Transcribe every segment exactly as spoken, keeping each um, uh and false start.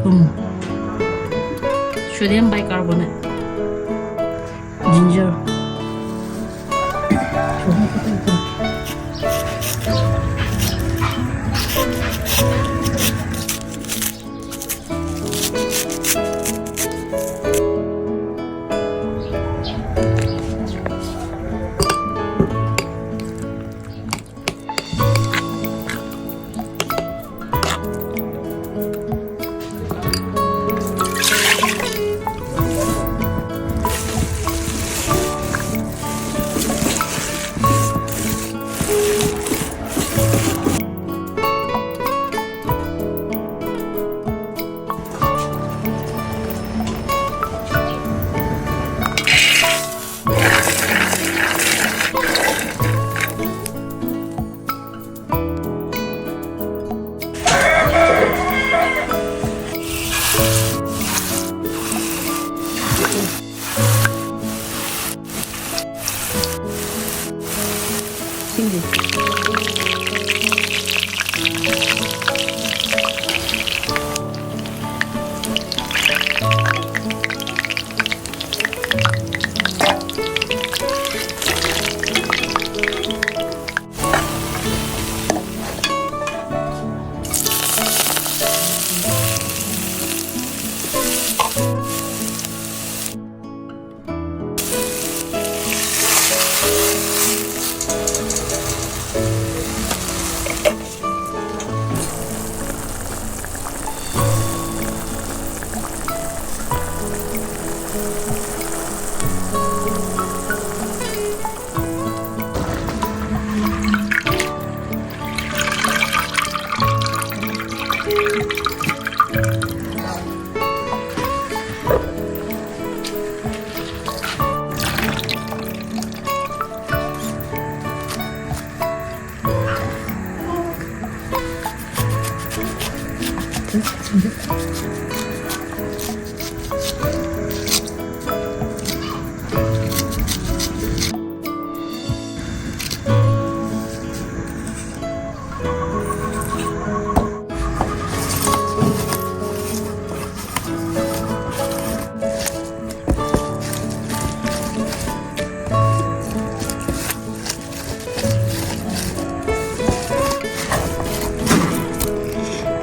ꯊꯨꯝ, sodium bicarbonate, ginger꯫ ꯁꯤꯡꯗꯤ꯫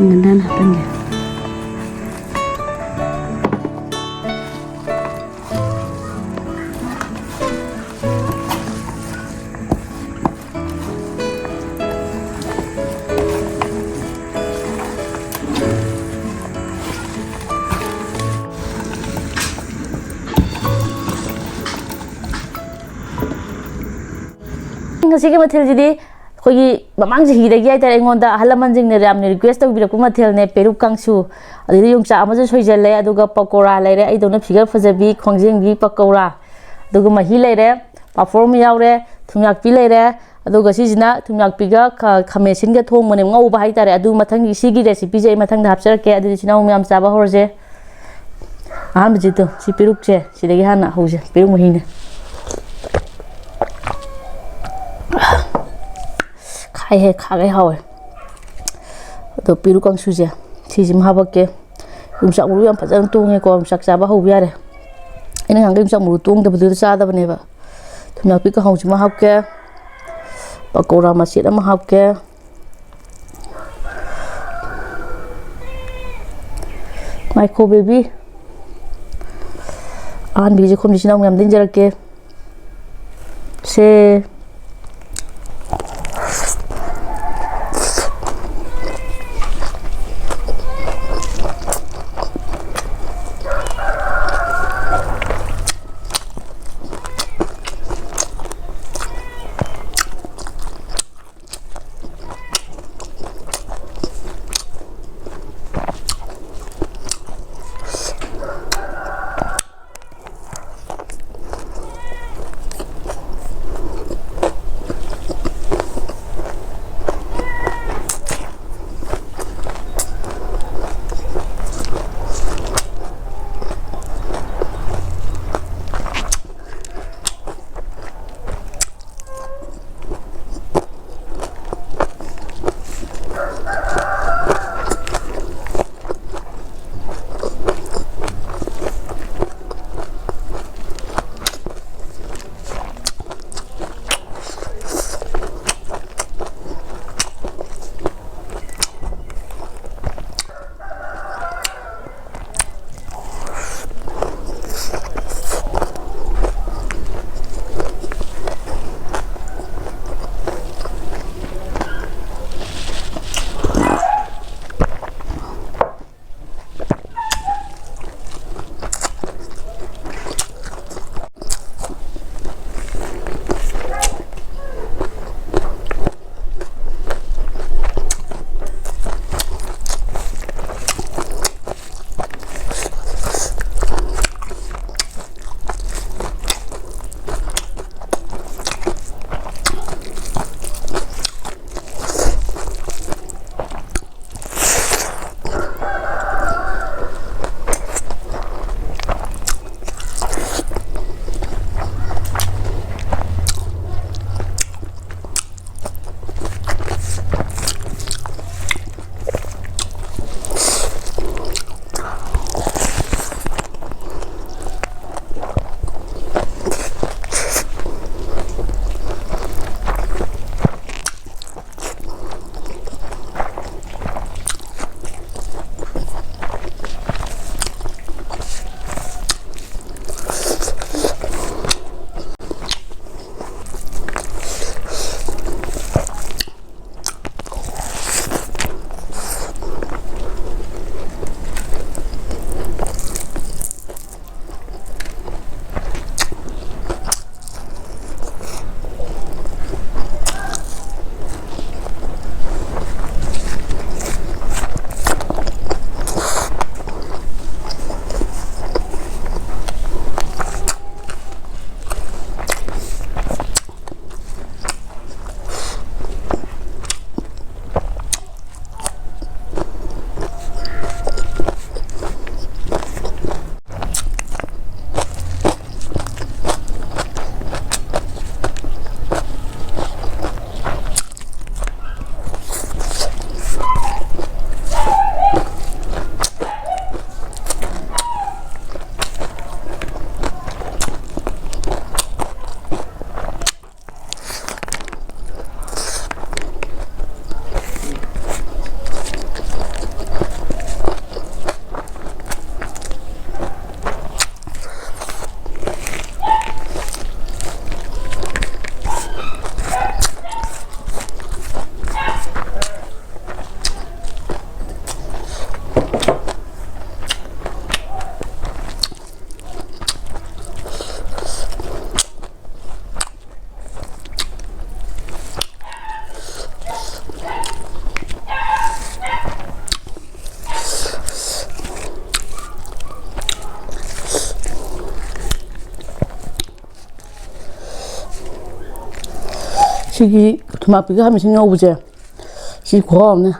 ꯉꯟꯇꯥꯅ ꯍꯥꯞꯄꯟꯒꯦ꯫ ꯉꯁꯤꯒꯤ ꯃꯊꯦꯜꯁꯤꯗꯤ ꯑꯩꯈꯣꯏꯒꯤ ꯃꯃꯥꯡ ꯆꯍꯤꯗꯒꯤ ꯍꯥꯏꯇꯥꯔꯦ, ꯑꯩꯉꯣꯟꯗ ꯑꯍꯜ ꯂꯃꯟꯁꯤꯡꯅ ꯌꯥꯝꯅ request ꯇꯧꯕꯤꯔꯛꯄ ꯃꯊꯦꯜꯅꯦ, ꯄꯦꯔꯨꯛ ꯀꯥꯡꯁꯨ꯫ ꯑꯗꯨꯗ ꯌꯣꯡꯆꯥꯛ ꯑꯃꯁꯨ ꯁꯣꯏꯖꯜꯂꯦ, ꯑꯗꯨꯒ ꯄꯀꯧꯔꯥ ꯂꯩꯔꯦ, ꯑꯩꯗꯧꯅ figure ꯐꯖꯕꯤ ꯈꯣꯡꯖꯦꯡꯕꯤ ꯄꯀꯧꯔꯥ, ꯑꯗꯨꯒ ꯃꯍꯤ ꯂꯩꯔꯦ, ꯄꯥꯐꯣꯔ ꯑꯃ ꯌꯥꯎꯔꯦ, ꯊꯨꯝꯌꯥꯛꯄꯤ ꯂꯩꯔꯦ꯫ ꯑꯗꯨꯒ ꯁꯤꯁꯤꯅ ꯊꯨꯝꯌꯥꯛꯄꯤꯒ ꯈ-, ꯈꯥꯃꯦꯟ ꯑꯁꯤꯟꯒ ꯊꯣꯡꯕꯅꯦ, ꯉꯧꯕ ꯍꯥꯏꯇꯥꯔꯦ꯫ ꯑꯗꯨ ꯃꯊꯪꯒꯤ, ꯁꯤꯒꯤ recipeꯁꯦ ꯑꯩ ꯃꯊꯪꯗ ꯍꯥꯞꯆꯔꯛꯀꯦ꯫ ꯑꯗꯨꯗꯤ ꯏꯆꯤꯟ ꯏꯅꯥꯎ ꯃꯌꯥꯝ ꯆꯥꯕ ꯍꯧꯔꯁꯦ꯫ ꯑꯍꯥꯟꯕꯁꯤꯗꯣ ꯁꯤ ꯄꯦꯔꯨꯛꯁꯦ ꯁꯤꯗꯒꯤ ꯍꯥꯟꯅ ꯍꯧꯁꯦ, ꯄꯦꯔꯨꯛ ꯃꯍꯤꯅꯦ꯫ ꯈꯥꯏꯍꯦ, ꯈꯥꯒꯩ ꯍꯥꯎꯋꯦ꯫ ꯑꯗꯣ ꯄꯦꯔꯨꯛ ꯀꯥꯡꯁꯨꯁꯦ ꯁꯤꯁꯤꯃ ꯍꯥꯄꯛꯀꯦ꯫ ꯌꯣꯡꯆꯥꯛ ꯃꯔꯨ ꯌꯥꯝ ꯐꯖꯅ ꯇꯣꯡꯉꯦꯀꯣ, ꯌꯣꯡꯆꯥꯛ ꯆꯥꯕ ꯍꯧꯕ ꯌꯥꯔꯦ꯫ ꯑꯩꯅ ꯉꯍꯥꯟꯒꯩ ꯌꯣꯡꯆꯥꯛ ꯃꯔꯨ ꯇꯣꯡꯗꯕꯗꯨꯗ ꯆꯥꯗꯕꯅꯦꯕ꯫ ꯊꯨꯝꯌꯥꯛꯄꯤ ꯀꯥꯡꯍꯧꯁꯤꯃ ꯍꯥꯞꯀꯦ꯫ ꯄꯀꯧꯔꯥ ꯃꯆꯦꯠ ꯑꯃ ꯍꯥꯞꯀꯦ꯫ ꯉꯥꯏꯈꯣ baby꯫ ꯑꯍꯥꯟꯕꯒꯤꯁꯦ ꯈꯣꯝꯖꯤꯠꯁꯤ ꯅꯪ ꯃꯌꯥꯝꯗ ꯏꯟꯖꯔꯛꯀꯦ꯫ ꯁꯦ꯫ ꯁꯤꯒꯤ ꯊꯨꯝꯌꯥꯛꯄꯤꯒ ꯈꯥꯃꯦꯟ ꯑꯁꯤꯟ ꯉꯧꯕꯁꯦ, ꯁꯤ ꯈꯨꯍꯥꯎ ꯑꯃꯅꯦ꯫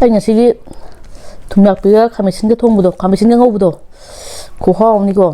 ꯑꯩ ꯉꯁꯤꯒꯤ ꯊꯨꯝꯌꯥꯛꯄꯤꯒ ꯈꯥꯃꯦꯟꯁꯤꯟꯒ ꯊꯣꯡꯕꯗꯣ, ꯈꯥꯃꯦꯟꯁꯤꯟꯒ ꯉꯧꯕꯗꯣ, ꯈꯨꯍꯥꯎ ꯑꯃꯅꯤꯀꯣ꯫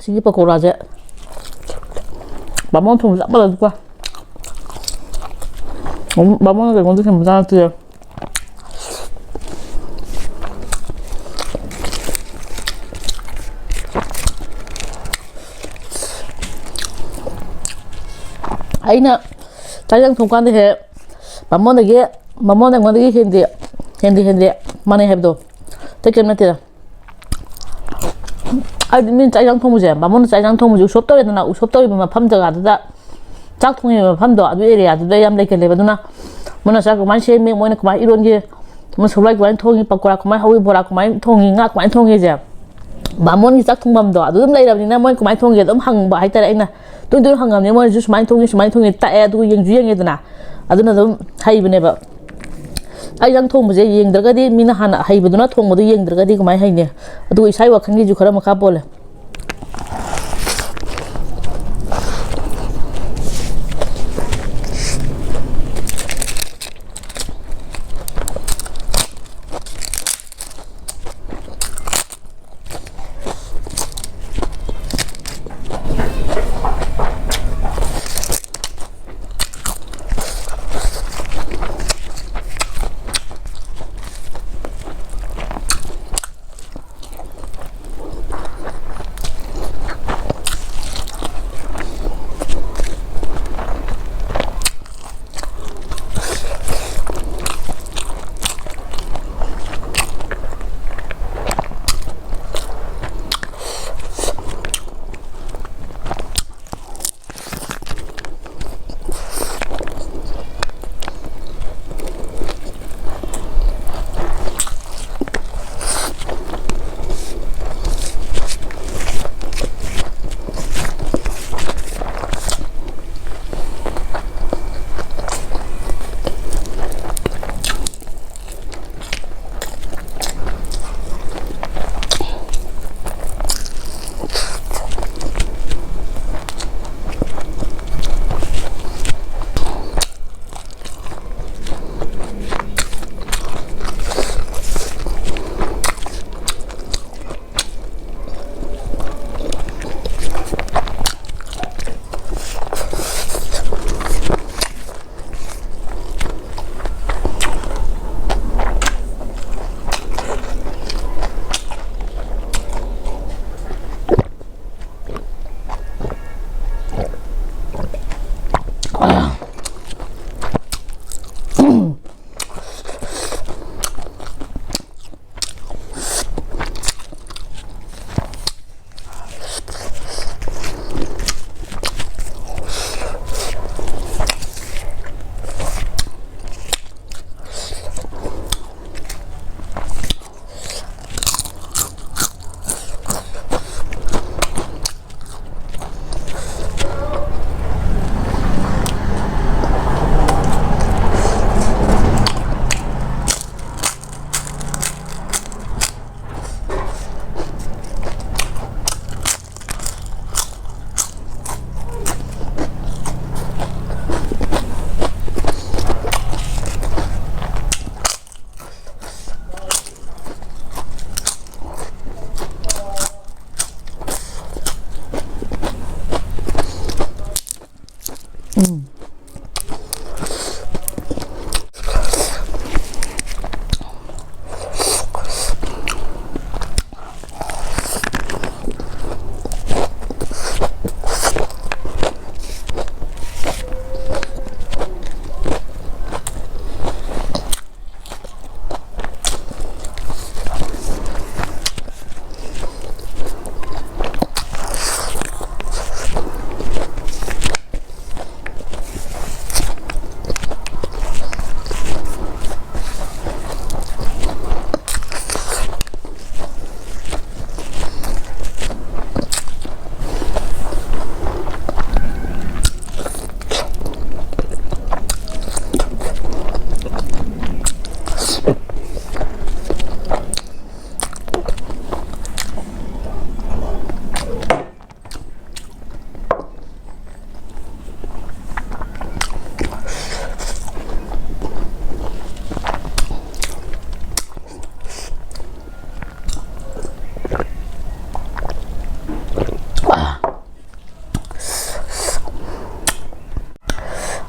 ꯑꯁꯤꯒꯤ ꯄꯀꯧꯔꯥꯁꯦ ꯕꯥꯃꯣꯟ ꯊꯣꯡꯕ ꯆꯞ ꯃꯥꯟꯅꯗꯦꯀꯣ꯫ ꯕꯥꯃꯣꯟꯅ ꯀꯩꯅꯣꯗ ꯁꯦꯝꯕ ꯆꯥ ꯅꯠꯇꯦ꯫ ꯑꯩꯅ ꯆꯥꯛ ꯏꯟꯖꯥꯡ ꯊꯣꯡꯀꯥꯟꯗ ꯍꯦꯛ ꯕꯥꯃꯣꯟꯗꯒꯤ, ꯕꯥꯃꯣꯟ ꯑꯩꯉꯣꯟꯗꯒꯤ ꯍꯦꯟꯗꯦ, ꯍꯦꯟꯗꯦ, ꯍꯦꯟꯗꯦ, ꯃꯥꯟꯅꯩ ꯍꯥꯏꯕꯗꯣ ꯑꯇꯩ ꯀꯩꯝ ꯅꯠꯇꯦꯗ꯫ ꯍꯥꯏꯗꯤ ꯃꯤꯅ ꯆꯥꯛ ꯏꯟꯖꯥꯡ ꯊꯣꯡꯕꯁꯦ, ꯕꯥꯃꯣꯟꯅ ꯆꯥꯛ ꯏꯟꯖꯥꯡ ꯊꯣꯡꯕꯁꯦ ꯎꯁꯣꯞ ꯇꯧꯔꯦꯗꯅ, ꯎꯁꯣꯞ ꯇꯧꯔꯤꯕ ꯃꯐꯝ ꯖꯒꯥꯗꯨꯗ, ꯆꯥꯛ ꯊꯣꯡꯉꯤꯕ ꯃꯐꯝꯗꯣ, ꯑꯗꯨ ꯑꯦꯔꯤꯌꯥꯗꯨꯗ ꯌꯥꯝ ꯂꯩꯒꯜꯂꯦꯕ꯫ ꯑꯗꯨꯅ ꯃꯣꯏꯅ ꯆꯥꯛ ꯀꯃꯥꯏꯅ ꯁꯦꯝꯃꯤ, ꯃꯣꯏꯅ ꯀꯃꯥꯏꯅ ꯏꯔꯣꯟꯒꯦ, ꯃꯣꯏ ꯁꯒꯣꯜ ꯍꯋꯥꯏ ꯀꯃꯥꯏꯅ ꯊꯣꯡꯉꯤ, ꯄꯀꯣꯔꯥ ꯀꯃꯥꯏꯅ ꯍꯧꯏ, ꯕꯣꯔꯥ ꯀꯃꯥꯏꯅ ꯊꯣꯡꯉꯤ, ꯉꯥ ꯀꯃꯥꯏꯅ ꯊꯣꯡꯉꯤꯁꯦ, ꯕꯥꯃꯣꯟꯒꯤ ꯆꯥꯛ ꯊꯣꯡꯐꯝꯗꯣ ꯑꯗꯨ ꯑꯗꯨꯝ ꯂꯩꯔꯕꯅꯤꯅ, ꯃꯣꯏ ꯀꯃꯥꯏꯅ ꯊꯣꯡꯒꯦ ꯑꯗꯨꯝ ꯍꯪꯕ ꯍꯥꯏꯇꯥꯔꯦ꯫ ꯑꯩꯅ ꯇꯣꯏ ꯇꯣꯏꯅ ꯍꯪꯉꯕꯅꯤꯅ, ꯃꯣꯏꯅꯁꯨ ꯁꯨꯃꯥꯏꯅ ꯊꯣꯡꯉꯤ, ꯁꯨꯃꯥꯏꯅ ꯊꯣꯡꯉꯤ ꯇꯥꯛꯑꯦ, ꯑꯗꯨꯒ ꯌꯦꯡꯁꯨ ꯌꯦꯡꯉꯦꯗꯅ, ꯑꯗꯨꯅ ꯑꯗꯨꯝ ꯍꯩꯕꯅꯦꯕ꯫ ꯑꯩ ꯏꯟꯖꯥꯡ ꯊꯣꯡꯕꯁꯦ ꯌꯦꯡꯗ꯭ꯔꯒꯗꯤ, ꯃꯤꯅ ꯍꯥꯟꯅ ꯍꯩꯕꯗꯨꯅ ꯊꯣꯡꯕꯗꯨ ꯌꯦꯡꯗ꯭ꯔꯒꯗꯤ ꯀꯃꯥꯏꯅ ꯍꯩꯅꯤ? ꯑꯗꯨꯒ ꯏꯁꯥꯒꯤ ꯋꯥꯈꯜꯒꯤꯁꯨ ꯈꯔ ꯃꯈꯥ ꯄꯣꯜꯂꯦ꯫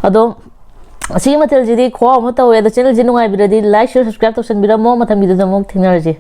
ꯑꯗꯣ, ꯑꯁꯤꯒꯤ ꯃꯊꯦꯜꯁꯤꯗꯤ ꯈꯨꯍꯥꯎ ꯑꯃ ꯇꯧꯋꯦ꯫ ꯑꯗꯣ, ꯆꯦꯅꯦꯜꯁꯤ ꯅꯨꯡꯉꯥꯏꯕꯤꯔꯗꯤ like, share, subscribe ꯇꯧꯁꯟꯕꯤꯔꯝꯃꯣ꯫ ꯃꯊꯪꯒꯤꯗꯨꯗ ꯑꯃꯨꯛ ꯊꯦꯡꯅꯔꯁꯤ꯫